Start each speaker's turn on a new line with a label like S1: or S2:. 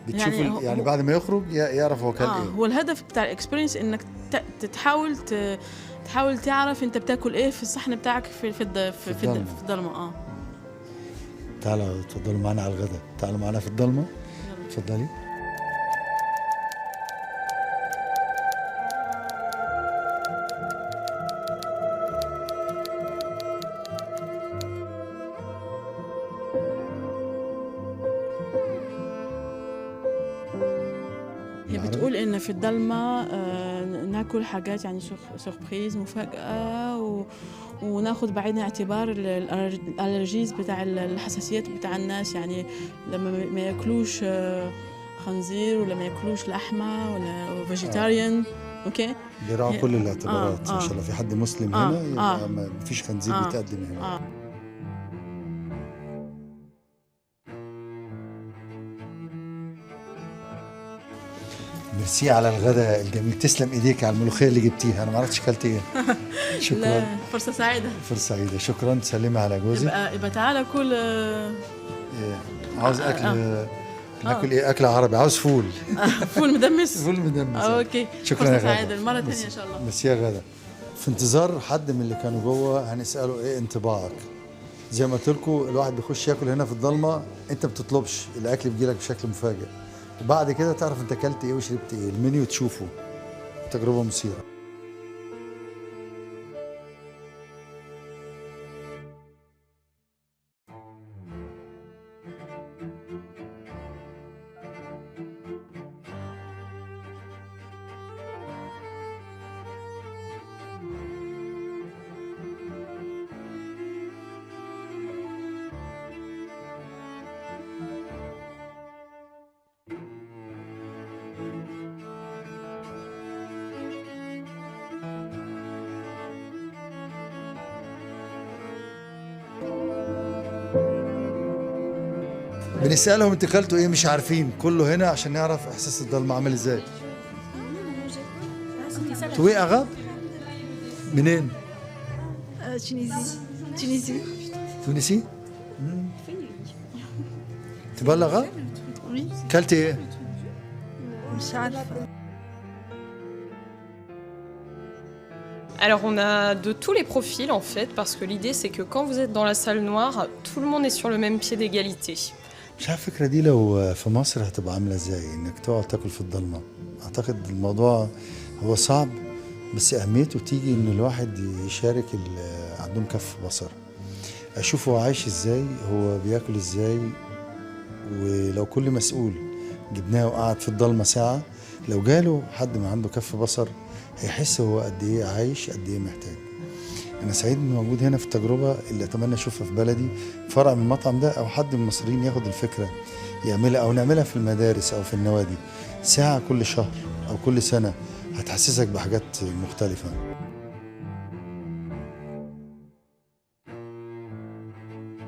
S1: بتشوف
S2: يعني
S1: يعني بعد ما يخرج يعرف هو كل ايه.
S2: هو الهدف بتاع ال experience انك تحاول تحاول تعرف انت بتاكل ايه في الصحن بتاعك في الضلمة.
S1: تعالوا اتفضلوا معانا على الغداء، تعالوا معانا في الضلمة. اتفضلي.
S2: هي بتقول ان في الضلمة ناكل حاجات يعني surprise، مفاجاة، وناخد بعين الاعتبار ال allergies بتاع الحساسيات بتاع الناس، يعني لما ما ياكلوش خنزير ولا ما ياكلوش لحمه ولا vegetarian. okay،
S1: بيراعوا كل الاعتبارات. عشان لو في حد مسلم هنا يبقى ما فيش خنزير بيتقدم هنا. ميرسي على الغداء الجميل، تسلم ايديك على الملوخية اللي جبتيها، انا ما عرفتش اكلت ايه. شكرا.
S2: لا، فرصة سعيدة.
S1: فرصة سعيدة، شكرا. تسلمي على جوزك.
S2: يبقى تعالى كل
S1: إيه. عاوز اكل ناكل ايه؟ اكل عربي. عاوز فول.
S2: فول مدمس.
S1: فول مدمس.
S2: okay،
S1: شكرا يا
S2: فرصة
S1: غاده.
S2: سعيدة المرة الثانية ان شاء الله.
S1: ميرسي يا غاده. في انتظار حد من اللي كانوا جوه هنساله ايه انطباعك. زي ما قلت لكم الواحد بيخش ياكل هنا في الضلمة، انت ما بتطلبش، الاكل بيجي لك بشكل مفاجئ، وبعد كده تعرف انت اكلت ايه وشربت ايه، المنيو تشوفه. تجربه مثيرة. بنسألهم انت اكلتوا ايه، مش عارفين، كله هنا عشان نعرف احساس الضلمة عامل ازاي. tu es arabe؟ منين؟
S3: Tunisie. Tunisie.
S1: تونسي؟ Tu parles arabe؟
S3: Oui.
S1: كلت ايه؟
S3: مش عارفة.
S4: Alors on a de tous les profils en fait, parce que l'idée c'est que quand vous êtes dans la salle noire, tout le monde est sur le même pied d'égalité.
S1: مش عارف الفكرة دي لو في مصر هتبقى عاملة ازاي، انك تقعد تاكل في الضلمة. اعتقد الموضوع هو صعب، بس اهميته تيجي ان الواحد يشارك اللي عندهم كف بصر، اشوف هو عايش ازاي، هو بياكل ازاي. ولو كل مسؤول جبناه وقعد في الضلمة ساعة، لو جاله حد ما عنده كف بصر هيحس هو قد ايه عايش، قد ايه محتاج. انا سعيد اني موجود هنا في التجربة اللي اتمنى اشوفها في بلدي، فرع من المطعم ده او حد من المصريين ياخد الفكرة يعملها، او نعملها في المدارس او في النوادي، ساعة كل شهر او كل سنة، هتحسسك بحاجات مختلفة.